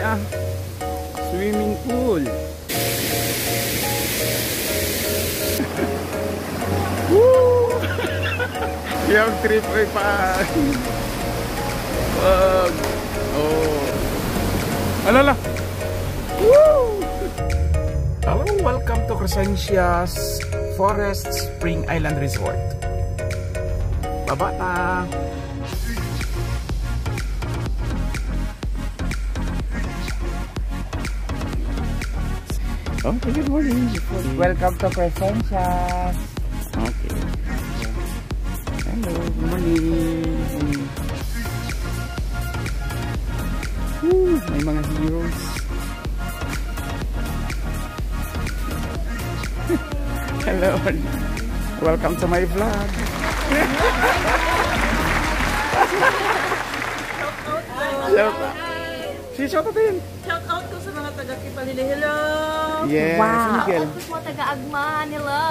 ah. Swimming pool. Woo! Yung trip ay pa. Wag. Oh. Alala. Woo! Hello, welcome to Crescencia's Forest Spring Island Resort. Baba ta. Okay, good morning. Welcome to Crescencia's. Okay. Hello, good morning. Woo, may mga heroes. Hello. Welcome to my vlog. Shout out. Si shout out din. Shout out ko sa mga taga Kipalili. Hello. Yes, Wow. Miguel. Shout out ko sa mga taga Agman. Hello.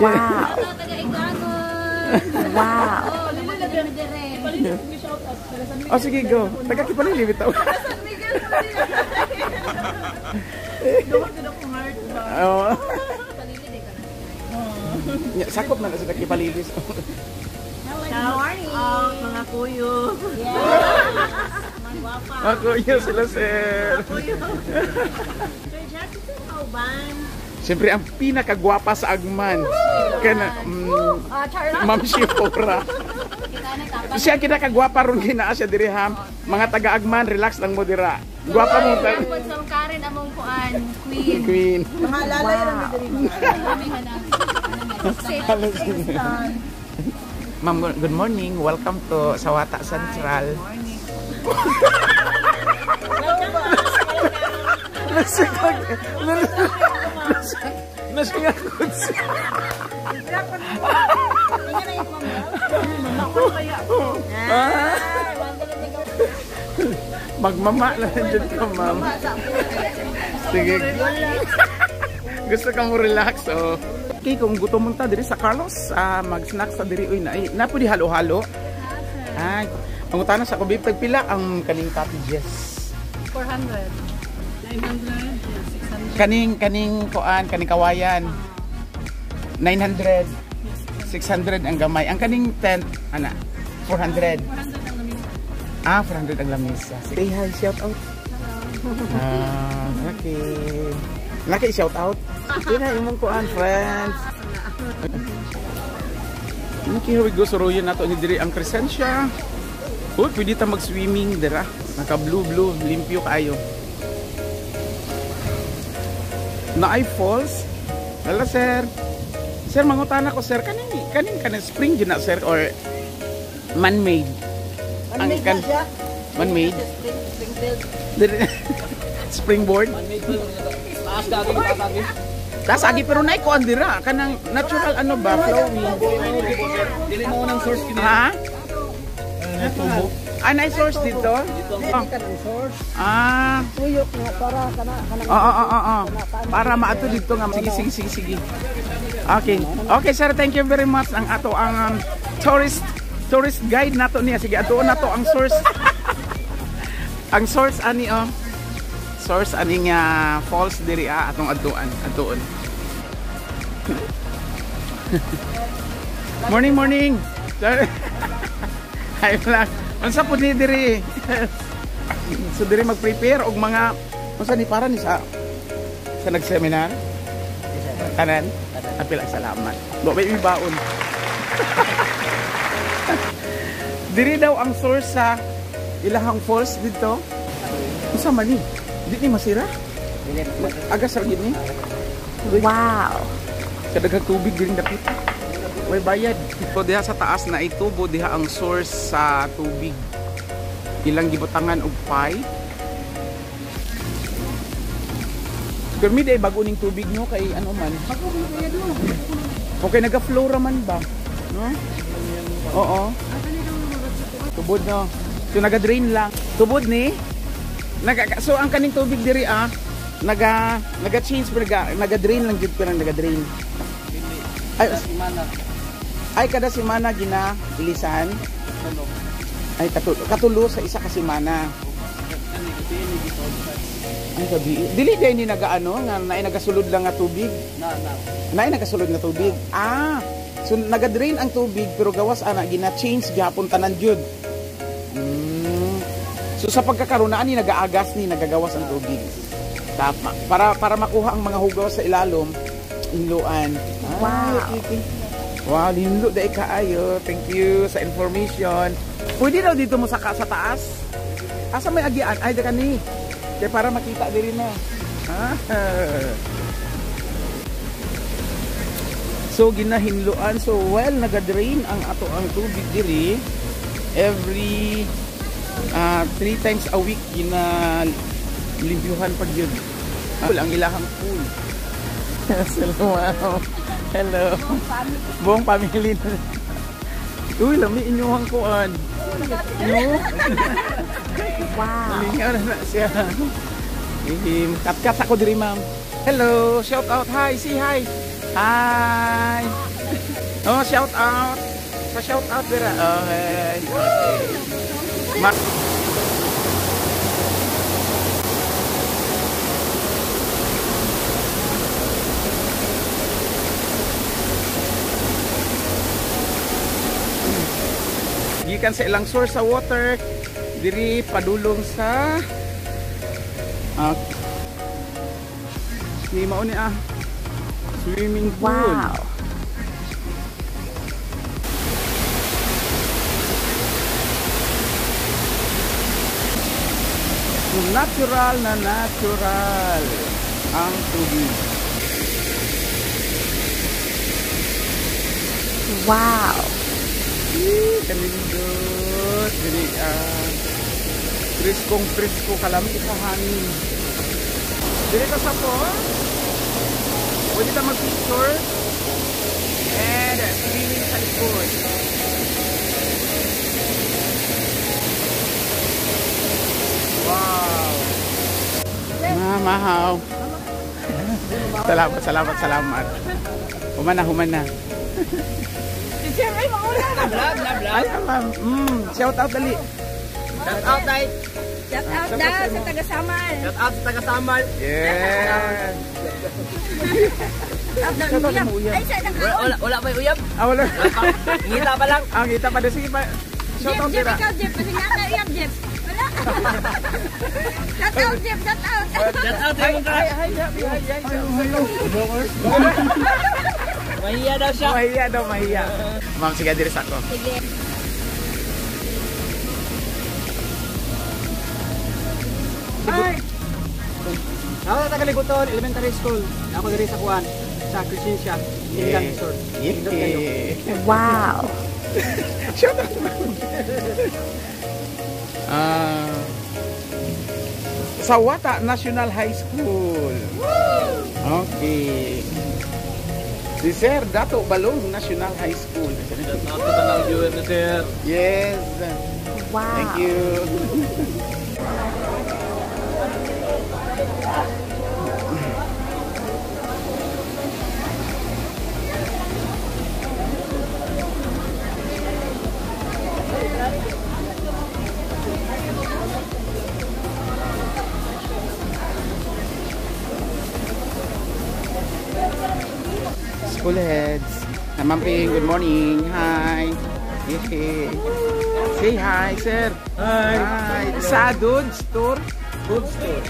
Wow. Shout out taga Iglanon. Wow. Oh, lima dire. Kipalili ko shout out. Taga San Miguel. Oh, sige, go. Taga Kipalili bitaw. San Miguel. Duwag ko na akong heart ba. Oh. Palili di ka na. Sakop na sa Kipalili. Hello, good morning. Out mga kuyo. Yes. Mga gwapa. Ako yun sila, sir. Kuyo. Sir Jackie, sir, kauban. Siyempre, ang pinakagwapa sa Agman. Kana, Ah, Charlotte. Ma'am Shifora. Kita na tapat. Siya ang kinakagwapa ron kinaa siya diri ha. Mga taga-Agman, relax lang mo dira. Gwapa mo ta. Tapos sa Karen among kuan, queen. Queen. Mga lalay ra mi diri mga. Kami hanap. Hello. Ma'am, good morning. Welcome to Sawata Central. Nasingag. Nasingag siya. Magmama na dyan ka, ma'am. Sige. Gusto ka mo relax, oh. Okay, kung gutom mo ta diri sa Carlos, mag-snack sa diri uy na na pwede halo-halo. Ay, pangutana sa ko babe, tagpila ang kaning cottages. 400. 900. 600. Kaning kuan, kaning kawayan. 900. 600 ang gamay. Ang kaning tent, ana, 400. 400 ang lamisa. Ah, 400 ang lamisa. Say hi, shout out. Ah, okay. Laki shout out. Yun na imong kuan, friends. Okay, here we go. Suruyin nato ni diri ang Crescencia. Uy, pwede ta mag-swimming dira. Naka blue blue, limpyo kaayo. Naay falls. Hello, sir. Sir, mangutana ko, sir, kaning spring jud na, sir, or man-made? Ang kan man-made. Springboard. Taas agi pero naay kuan dira kanang natural ano ba flowing. Dili mo nang source kini. Ha? Tubo. Ah, naay source dito? Oh. Ah. Tuyok nga para kana kana. Oo. Para maato dito nga. Sige. Okay. Okay, sir, thank you very much. Ang ato ang tourist guide nato niya. Sige, atuon nato ang source. Ang source ani oh. Source ani nga falls diri ah, atong adtuan, atuon. Morning, morning. Hi vlog. Unsa pud ni diri? So diri mag-prepare og mga unsa ni para ni sa nag-seminar? Tanan. Apil salamat. Bo may baon. Diri daw ang source sa ilahang falls dito. Unsa man ni? Di ni masira? Agas ra gid ni. Wow. Kadaghang tubig diri dapit. Way bayad. So diha sa taas na itubo diha ang source sa tubig. Ilang gibutangan og pipe. Pero mi day bago ning tubig no kay ano man. Okay, naga-flow ra man ba? No? Oo. Tubod no. So naga-drain lang. Tubod ni. So ang kaning tubig diri ah naga-change pero naga-drain lang jud pero naga-drain. Ay kada semana gina ilisan. Ay katulo sa isa ka semana. Gabi ni gitod. Ay, gabi. Dili day ni nagaano nga naay nagasulod lang nga tubig. Na na. Naay nagasulod nga tubig. Ah, so naga-drain ang tubig pero gawas ana gina-change gihapon tanan jud. So sa pagkakaroon na ani nagaagas ni nagagawas ang tubig. Tama. Para makuha ang mga hugaw sa ilalom, hinluan. Ah, Wow. Okay. Wow, hinlo dai kaayo. Thank you sa information. Pwede daw dito mo saka sa taas? Asa may agian? Ay, da kani. Kaya para makita diri na. Ah. So ginahinluan, so well naga-drain ang ato ang tubig diri every 3 times a week gina-limpyuhan pag yun. Ang ilahang pool. Hello, ma'am. Hello. Buong family. Uy, lami inyuhang kuan. No? Wow. Lingaw na na siya. Kat-kat ako diri, ma'am. Hello, shout out. Hi, say hi. Hi. Oh, shout out. Sa shout out dira. Okay. Gikan sa ilang source sa water diri padulong sa ni mao ni swimming pool. Wow. So, natural na natural ang tubig. Wow. Kanindot. Dili, preskong presko kalami sa hangin. Dili ka sa po. Pwede ta mag-picture and swimming sa likod. Wow. Mamahaw. Salamat, salamat, salamat. Humana, humana. Bla bla bla. Ay, ma'am. Shout out dali. Shout out tay. Shout out daw sa taga-Samal. Shout out sa taga Samal. Yeah. Shout out Shout out uyab. mo, uyab. Ay, sa Wala wala, wala pa yung uyab. Ah, wala. Ngita pa lang. Ah, kita pa. Sige pa. Shout Jeff, out Jeff, dira. ikaw, Jeff. Kasi nga ka, uyab, Jeff. Wala. Shout out, Jeff. Shout out. Shout out Hi, yung hi, hi, hi, hi, hi. Mahiya daw siya. Mahiya daw, mahiya. Ma'am, sige, diri sa ako. Sige. Hi. Ako sa Tagaliguton Elementary School. Ako diri sa kuan sa Crescencia. Inland Resort. Nindot kayo. Yeah. Wow. Shout out, ma'am. Ah. Sawata National High School. Okay. Si Sir Dato Balong National High School. Shout out sa tanang viewer ni sir. Yes. Wow. Thank you. School heads. Hi, Ma'am Ping. Good morning. Hi. Yay. Say hi, sir. Hi. Hi. Sa Dudes Tour. Good store.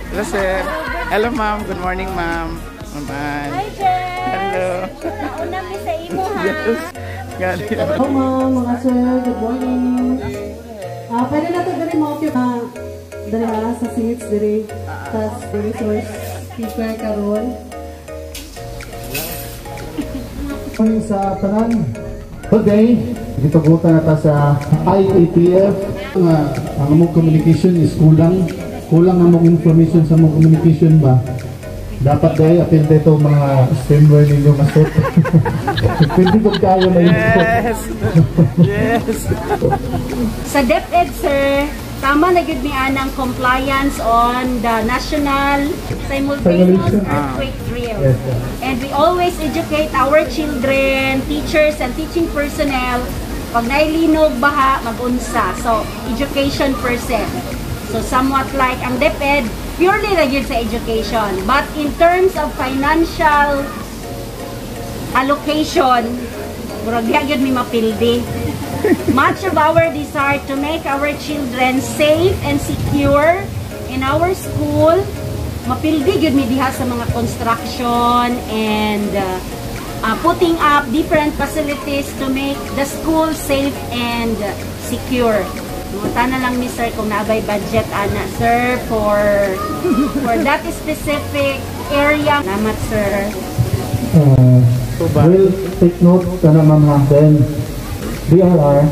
Hello, sir. Hello, ma'am. Good morning, ma'am. Ma'am Ann. Hi, Jeff. Hello. Nauna mi sa imo, ha? Yes. Got it. Hello ma'am, mga sir, good morning. Ah, pwede na to diri mo diri na sa seats diri. Tas resource speaker karon. Morning sa tanan. Today, gitugutan na ta sa IATF. Nga, ang among communication is kulang. Kulang among information sa among communication ba. Dapat dahil apil dito mga swimwear ninyo masot. Pwede ko kayo na Yes. Yes. Sa DepEd, sir, tama na gyud ni anang compliance on the national simultaneous Simulation. earthquake drill. Yes, sir. And we always educate our children, teachers, and teaching personnel pag nailinog, baha, magunsa. So, education percent. So somewhat like ang DepEd, purely ra gyud sa education. But in terms of financial allocation, murag diha gyud mi mapildi. Much of our desire to make our children safe and secure in our school, mapildi gyud mi diha sa mga construction and putting up different facilities to make the school safe and secure. Mangutana lang mi, sir, kung naa bay budget ana, sir, for that specific area. Salamat, sir. We'll take note kana, ma'am, ha. Then DRR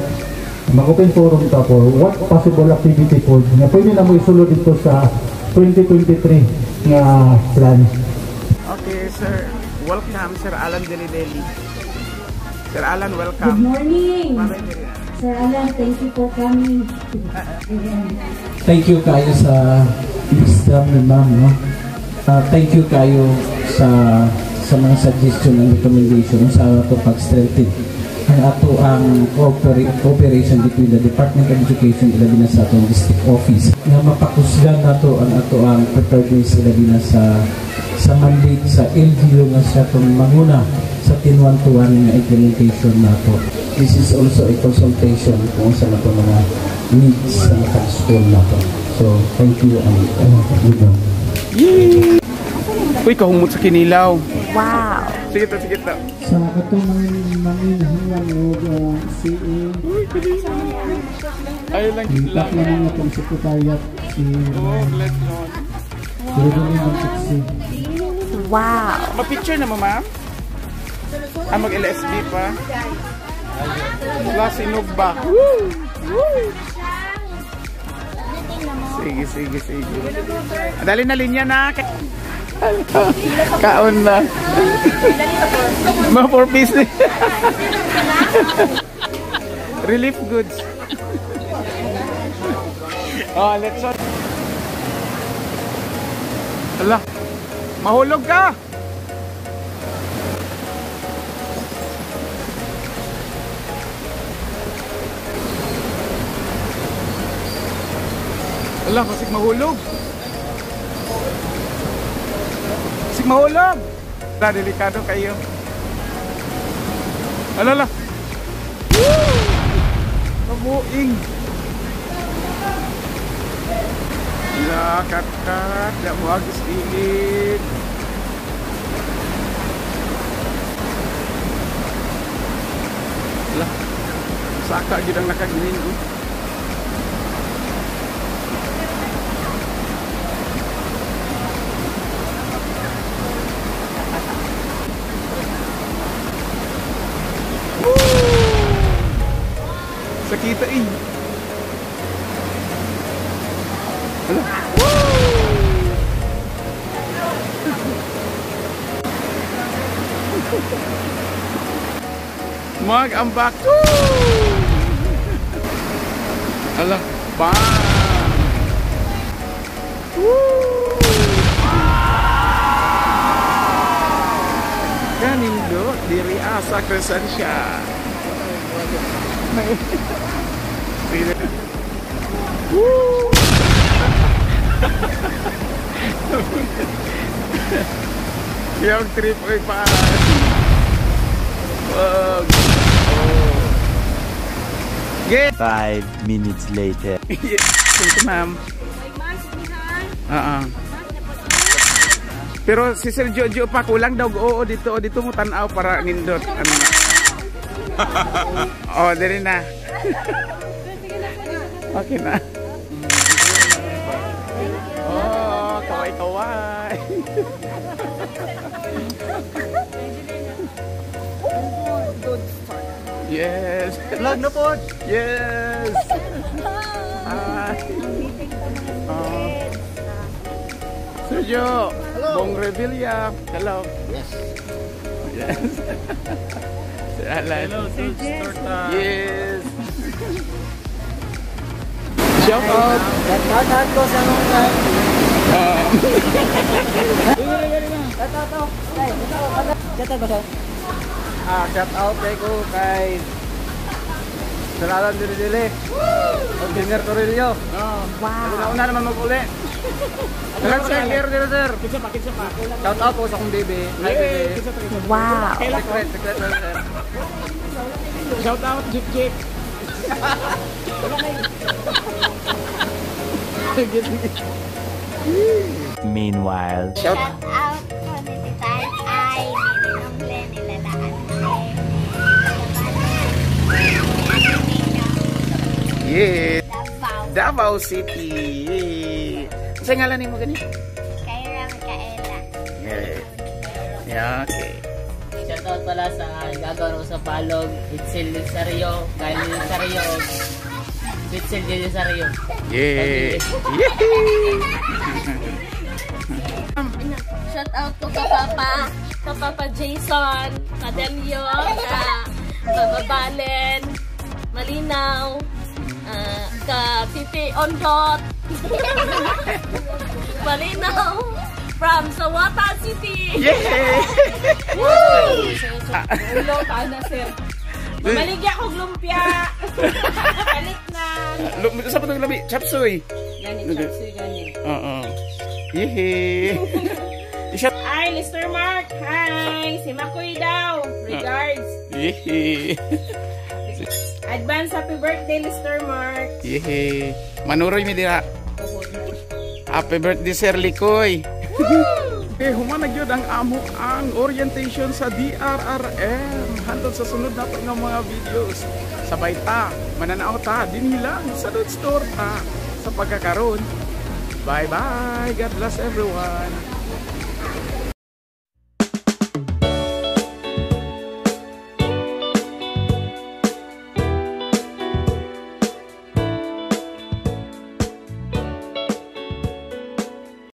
mag-open forum ta for what possible activity po nga pwede na mo isulod dito sa 2023 nga plan. Okay, sir. Welcome, Sir Alan Delideli. Sir Alan, Good welcome. Morning. Bye-bye, diri. Sir Alan, thank you for coming. Thank you kayo sa wisdom ni ma'am, no? Thank you kayo sa mga suggestion and recommendation sa ato pag-strengthen ang ato ang cooperation between the Department of Education, ilabi na sa atong district office, nga mapakusgan nato ang ato ang preparedness, ilabi na sa mandate sa LGU nga siya itong manguna sa 10-1-1 nga implementation nato. This is also a consultation kung sa nato mga needs sa mga school nato. So, thank you and good morning. Uy, kahumot sa kinilaw. Wow. Sige to, sige to. Sa katong mga manginahanglan og CA, Ay lang. contact lang ang atong secretariat, si Oh, let's go. Rodelin Magsiksi. Wow. Ma-picture na mo, ma'am? Ah, mag-LSB pa. Plus, inog ba? Woo! Woo! Sige, sige, sige. Dali na linya na. Kaon na. Mga 4 piece. Relief goods. Oh, let's on. Ala, mahulog ka! Ala, basig mahulog. Basig mahulog. Ala, delikado kayo. Ala, ala. Woo! Kabuing. Ala, kat kat. Di mo agis gilid. Ala. Saka gyud ang nakagnin. Oh. Sakita eh. Hala. Woo! Mag-ambak. Woo! Hala. Bam! Woo! Kanindo diri sa Crescencia. Sige. Woo! Yung trip ay pa. Wag. Oh. Get. 5 minutes later. Thank you, ma'am. Ah. Pero si Sir Jojo pa kulang daw, oo, dito, dito mo tan-aw para nindot ano na. Oh, diri na. Okay na. Oh, kaway kaway. Yes. Vlog na po. Yes. Hi. Oh. Sergio. Hello. Bong Revilla. Hello. Yes. Yes. Sir Alan. Hello, Torta. Yes. Shout out. Shout out ko sa mga Shout out ko. Shout out ba, sir? Ah, shout out kay ko kay Sir Alan Dili. O Junior Torillo. Wow. Una naman mag-uli. Sir, sir, sir, sir, sir. Kinsa pa, kinsa pa? Shout out po sa akong baby. Hi, baby. Kinsa pa, kinsa pa? Wow. Secret, secret lang, sir. Shout out, Jip Jip. Meanwhile. Shout Shout out ko ni Tita Ay, ni Glenn, ni Lala Ate, Yeah. Davao, Davao City. Yeah. Sa ngalan nimo gani? Kyra Micaela. Yeah. Yeah, okay. Shoutout pala sa gagawa ko sa Palog, Itzel Lizario, Kyle Lizario, Itzel Lizario. Yeah. Yeah. Shout out to ka Papa Jason, ka Delio, ka Papa Balen, Malinaw, ka Titi Ondot, Malinaw, from Sawata City. Yeah. Ulo, na sir. Maligya ko lumpia. Palit na. Sa patong labi, chapsuy. Gani, chapsuy, gani. Oo. Yehey. Shout. Hi, Mr. Mark. Hi. Si Makoy daw. Regards. Yehey. Advance happy birthday, Mr. Mark. Yehey. Manuroy mi dira. Happy birthday, Sir Likoy. Eh, human na gyud ang amo ang orientation sa DRRM. Hantod sa sunod nato nga mga videos. Sabay ta, mananaw ta, dinhi lang sa Dudes Store ta. Sa pagkakaroon. Bye-bye. God bless everyone.